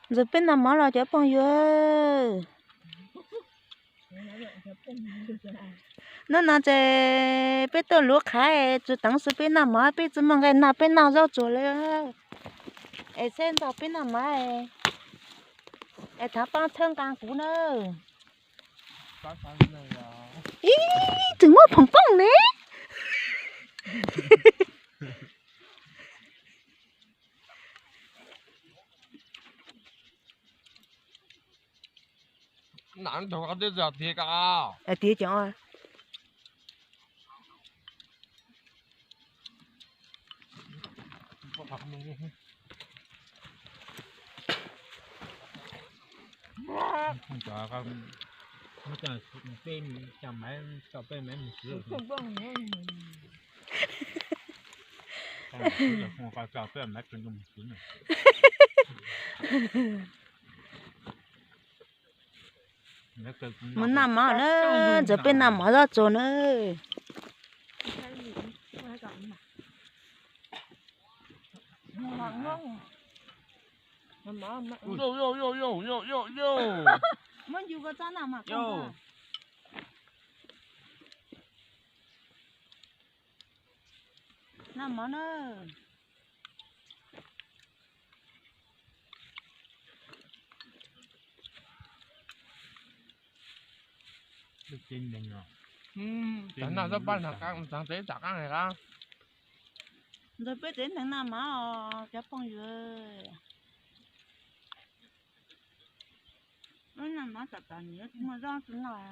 Ntxuag peb noj mov los cov phooj ywg. Hnub no ces peb tuaj luv qhav, tsis teev xwb peb noj mov, peb tsis muaj nqaij noj, peb noj zaub tsuag li. Es saib ntxog peb noj mov es thov pab txhawb nqa kuv na. Ib, tseem muaj phoom pooj ne. Tiag tiag. Mus noj mov na, ntxuag peb noj mov zaub tsuag na. Noj mov na. Noj zaub paj noj qab, txog tsev tom qab hais qab. Ntawd peb tsev neeg noj mov os cov phooj ywg. Wb noj mov tom tom nyias muaj zaub tsis noj.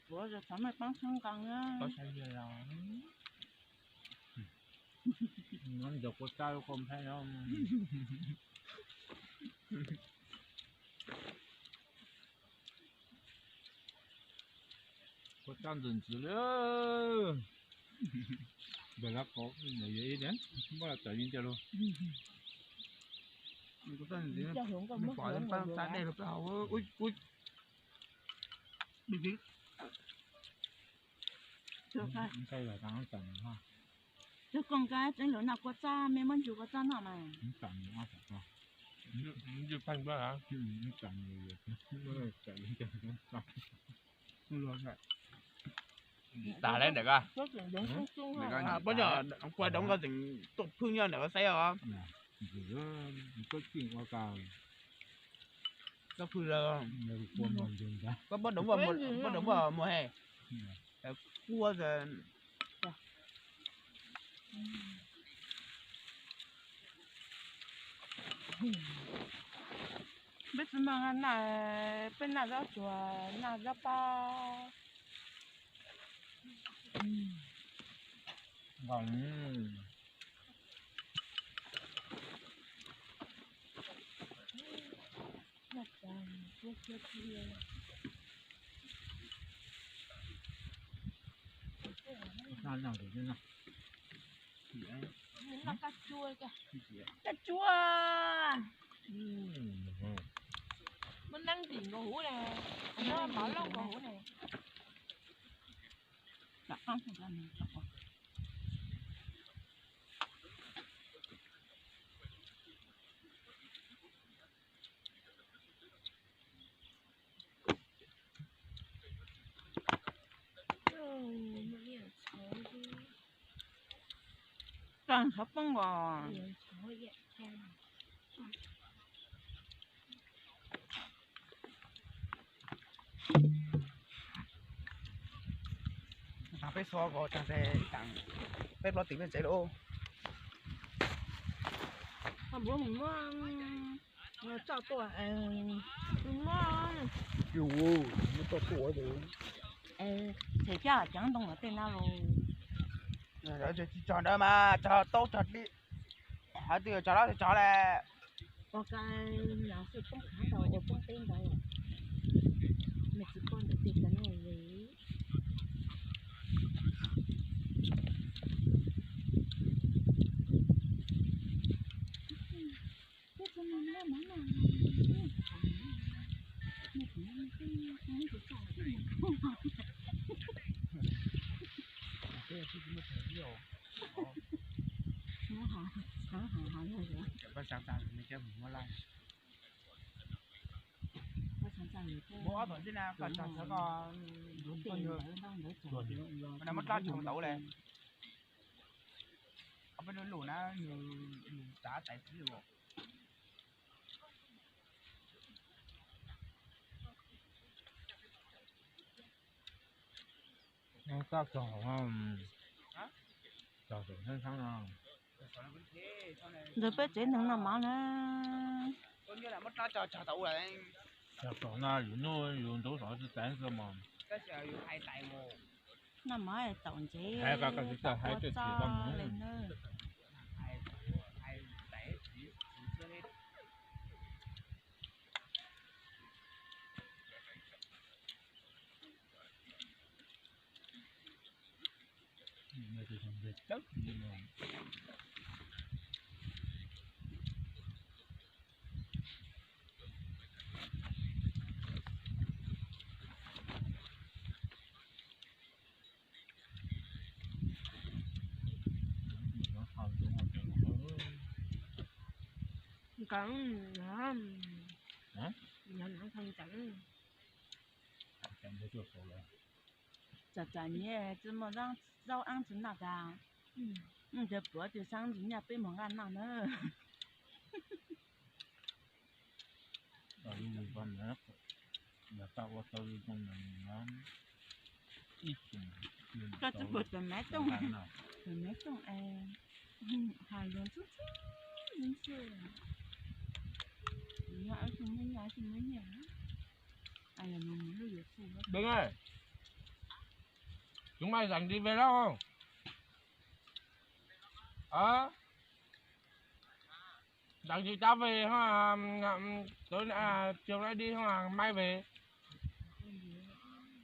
Puav txhob mej poob txhawb nqa na. Kua txaj ntxim ntxim li. Npawg lab qov yog ib, muab los tawm li ntawd lauj. Kua txaj ntxim, pom paj dej los peb haus. Tug koj nqa tseeb lus noj kua txaj, mej muab ntsuag kua txaj noj mas. Ywj pheej npab. Tas lawm ntawm ko. Poj nyob kua doov koj tseem tuaj phwj nyob ntawm koj saib os. Koj phwj lawm, koj poj doov, poj doov muaj he. Kua peb tsis muaj nqaij noj, peb noj zaub tsuag, noj zaub paj. Noj koj tsuag, koj tsuag. Muaj neeb ntim nkaus huv ne, muaj mov loj nkaus huv ne. Tag nrho poob os. Peb xuas ko tag nrho, peb plaub tim peb tsev lawm. Txoj tua, muab txoj tua, tseem coj ceev ntoo los tej no los. Tsis txog ntawd mas txog taub txog dli, hais twg txog los txog lawm. Ua ka los xwb poob qhov ntawd ua poob teb ntawd, nws tsis poob ntawm tej cov no li. Muab ob tom ntej na, koj tso sawv koj, muab dlaab tso tau le. Ob peb lub lug na, lug tav tais txiv lug. Txhob txog, txog saum thab thab no. Ntawm peb tsev neeg noj mov na. Txog saum no yus nub yus ntub saum txiv tais xwb mog. Noj mov taum ntsev, hais koj tsis txawj hais txoj kev koj mus. Nkaus, nkaus nkaus. Tsam tsam nyiaj tsi muaj zaub aeb tsi noj tas, ntawd puav tis xaab ntsis nyaj peb moog nqaj noj na. Koj tsi puas tawm maiv tooj, tawm maiv tooj es has lus txhub txhub, Đúng rồi. Chúng mày rảnh thì về đâu? Hả? Rảnh thì tao về ha, tối nay, à, chiều nay đi ha, mai về.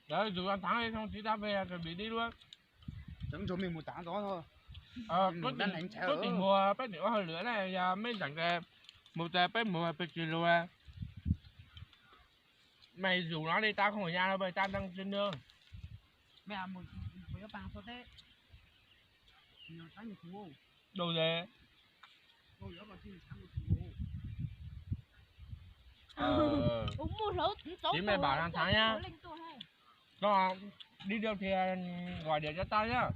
Rồi, rủ thằng Thắng đi, xong tí tao về, chuẩn bị đi luôn. Ờ, có tình, có tình mùa, bác định có hơi lửa này, giờ mới rảnh kìa. Một giờ bác mùa về kỷ lục à. Mày rủ nó đi, tao không ở nhà đâu, mày, tao đang trên đường. Mày à, một, một cái bàn thôi thế. Nó có nhiều thú. Đồ gì? Tôi có còn xin thắng một thú. Ờ. Ủa, mua lẩu, lẩu Chính mày bảo thằng Thắng nhá. Con đi được thì gọi điện cho tao nhá.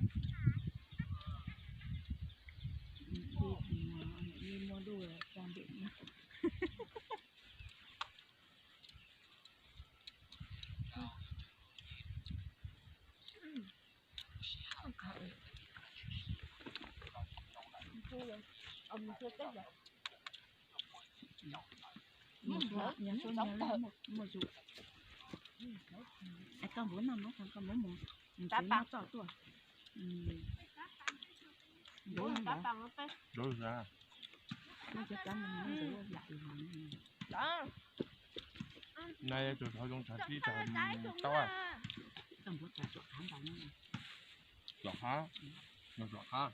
Koj npua noj mov, koj npua mus, mus tsev mov tso tuaj. Npua ntawd. Nay tus thov zoo tsav tib tsav tau. Koj npua tsav tsom qab ntawd. Tsom qab, tsom qab.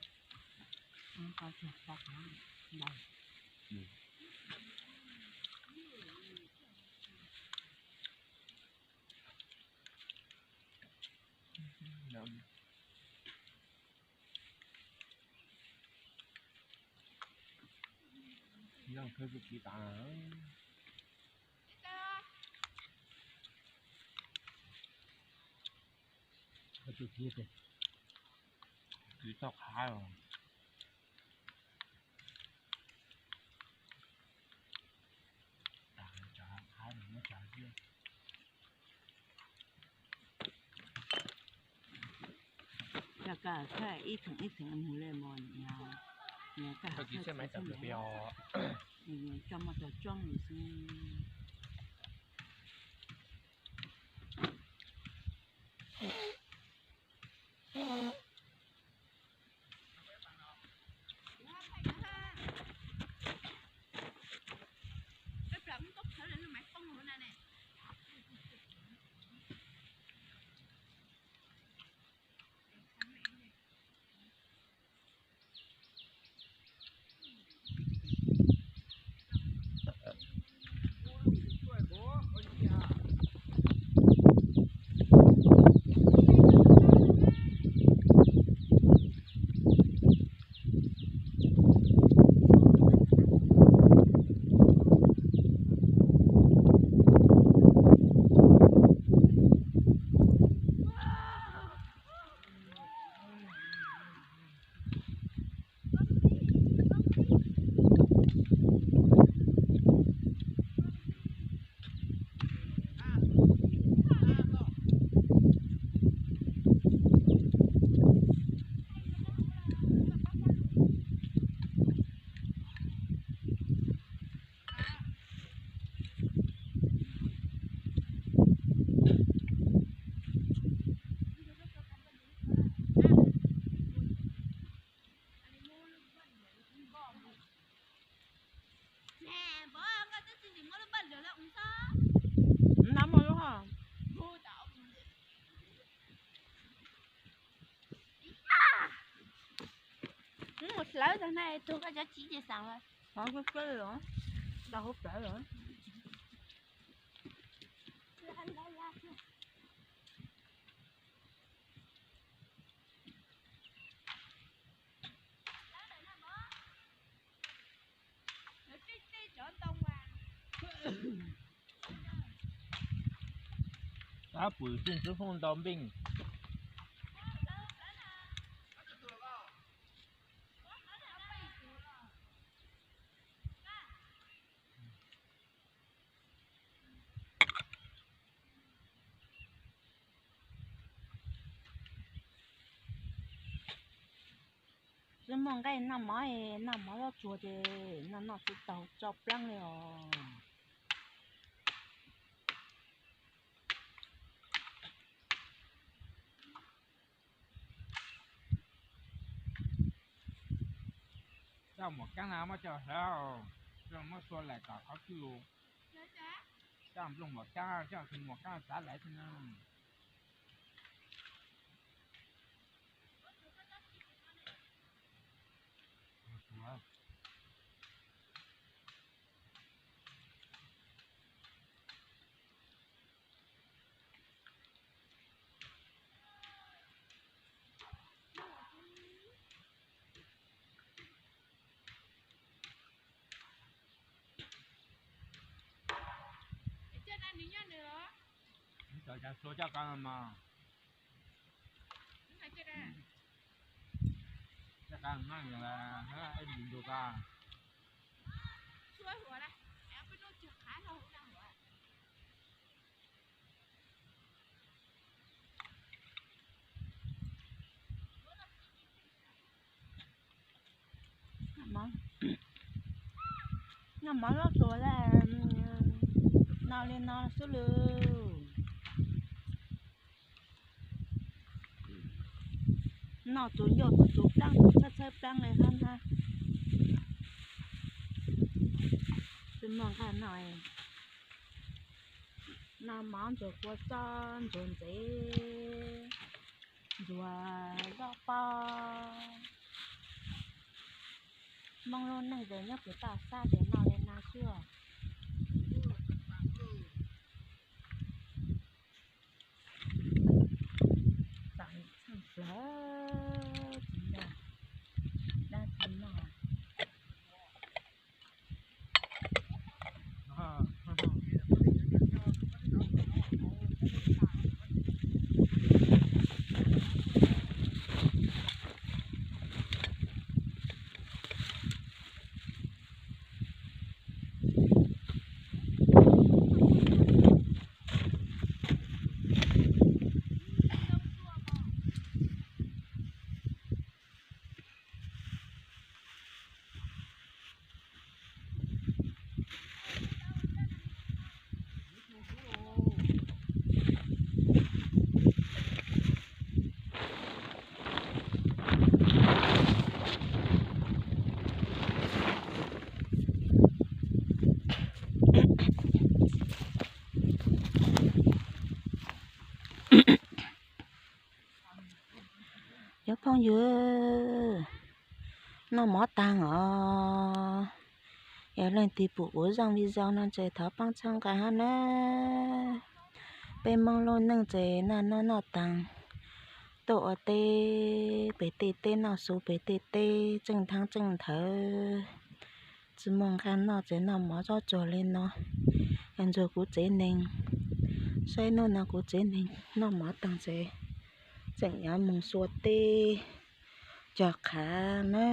Tsis tau qhab os. Coj koj thawj ib theem ib theem mus li mos, koj thawj tsis txhij, coj mov tso tsoob xwb. Lawv tag na, tug koj cov txiv ces xav los. Hov koj kawg los, tau hauv plawv los. Tab pwm xwb xwb hooj ntau npeej. Tsis muaj nqaij noj mov, noj mov zaub tsuag ces noj noj tsis tau tso plaab li os. Coj muam kaab na muab coj hlawv, coj muab sua laim tom qhov twg. Coj nplooj muam kaab, coj tus muam kaab txav laim xwb na. Cov sua coj ko mas. Coj ko mas, ib ntug ko. Noj mov zaub tsuag, noj li no xwb lawm. Noj tsuag ncauj tsuag plaab, txhawb txhawb plaab li hab na. Tsis muaj nqaij noj, noj mov ntsuag kua txob ntsuag ntxev, ntsuag zaub pob. Moob lub neej ces nyob pem toj siab ces noj li no xwb. Txheej plawg tsis muaj dab tsi noj. Cov phooj ywg, noj mov taag os. Yog leej twg pum kuv zaj video no ces thov paab txhawb nqaa hab na. Peb Moob lub neej ces noj noj noj taag, tuaj ua teb pem tej teb, noj su pem tej teb, tseej thaab tseej nthawv. Tsis muaj nqaij noj ces noj mov zaub tsuag li no. Ntsuag kuv tsev neeg, saib hnub no kuv tsev neeg noj mov taag ces tseem yuav moog sua teb cog qhav na.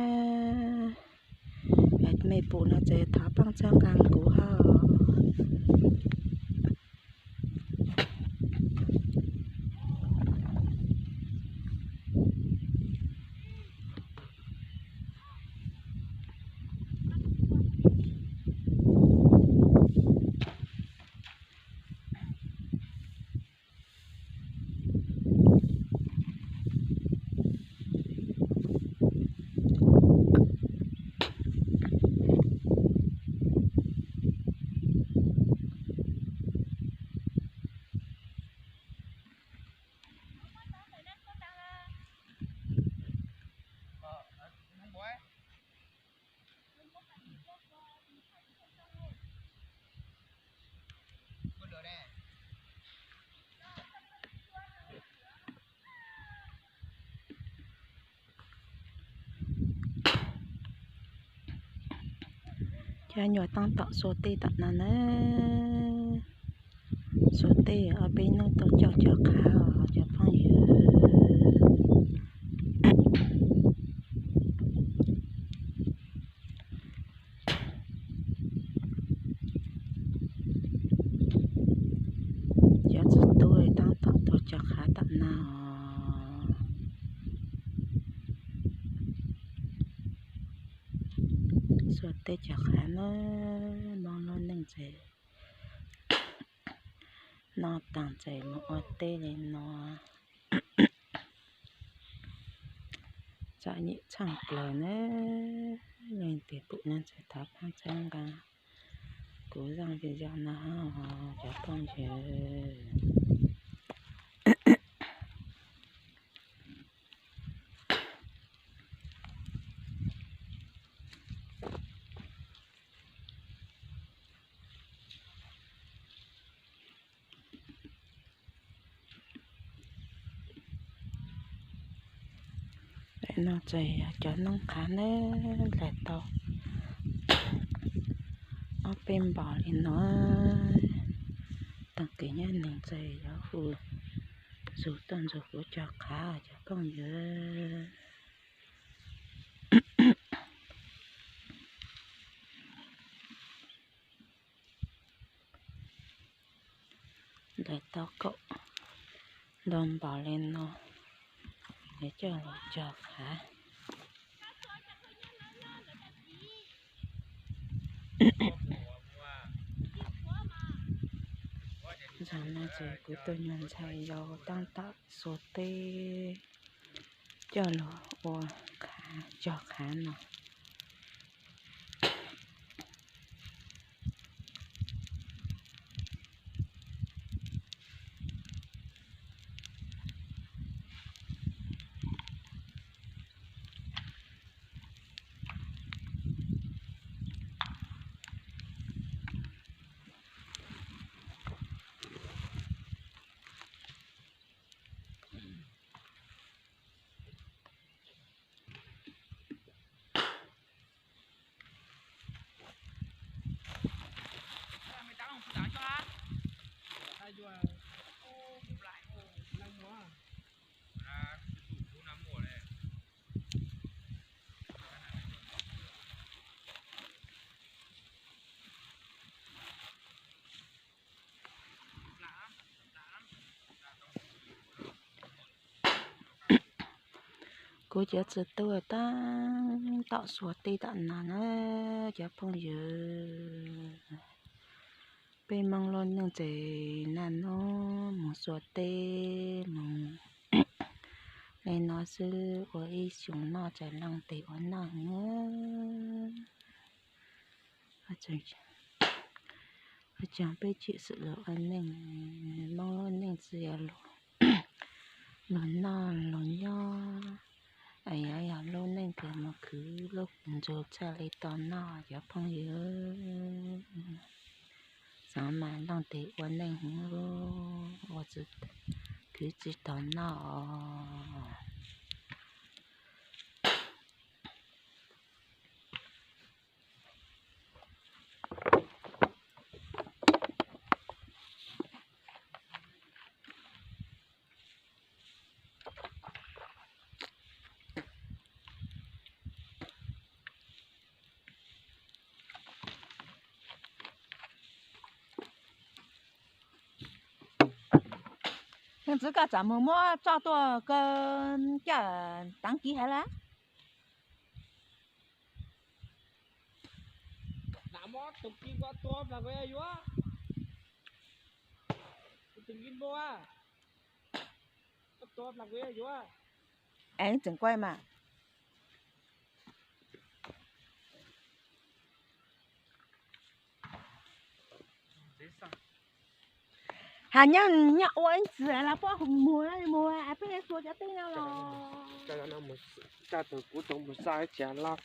Mej pum no ces thov paab txhawb nqaa kuv hab. Cov nyuam tab tom xuas teb tom no na. Xuas teb ob peb hnub tuaj coj cov qhav os cov phooj ywg. Cov txiv tub tab tom tuaj cov qhav tom no os. Xuas teb cov qhav na, Hmoob lub neej ces noj taag ces mus ua teb li no. Txom nyem tshaj plaws na, leej twg pum no ces thov pab txhawb nqa kuv zaj video no cov phooj ywg. Tam no ces yog cov noob qhav na, dlaim tau ob peb npaum li no. Tag kis nyob neeg ces yuav hu zug tuaj ntxuag kuv cov qhav cov phooj ywg. Dlaim tau kaum nto npaum li no, yuav coj los cog qhav. Zaum no ces kuv tus nyuag ntxhais yau tab tom xuas teb coj los ua qhav, cog qhav no. Kuv cov txiv tub tab tom xuas teb tom no na cov phooj ywg. Peb Hmoob lub neej ces naj nub mus xuas teb mus li no xwb, ua ib xyoos noj tsam leej twg ua noj heev. Ua tsaug peb tsim xwm los ua neej, Hmoob lub neej tsis yog luag noj luag nyob, es yog lub neej kws mus khwv lub kws ntsug txhaj li tau noj cov phooj ywg. Xav mas leej twg ua neej heev, ua khwv tsis tau noj os. Leej txiv, koj tsam mus muab tso tuaj kaw coj taav kis hais lawm. Es tseem kuaj mas. Has nyob nyob ua ib txwm los puab mus mus peb xuas cov teb no los. Kuv tau mus xa ib txhia loj.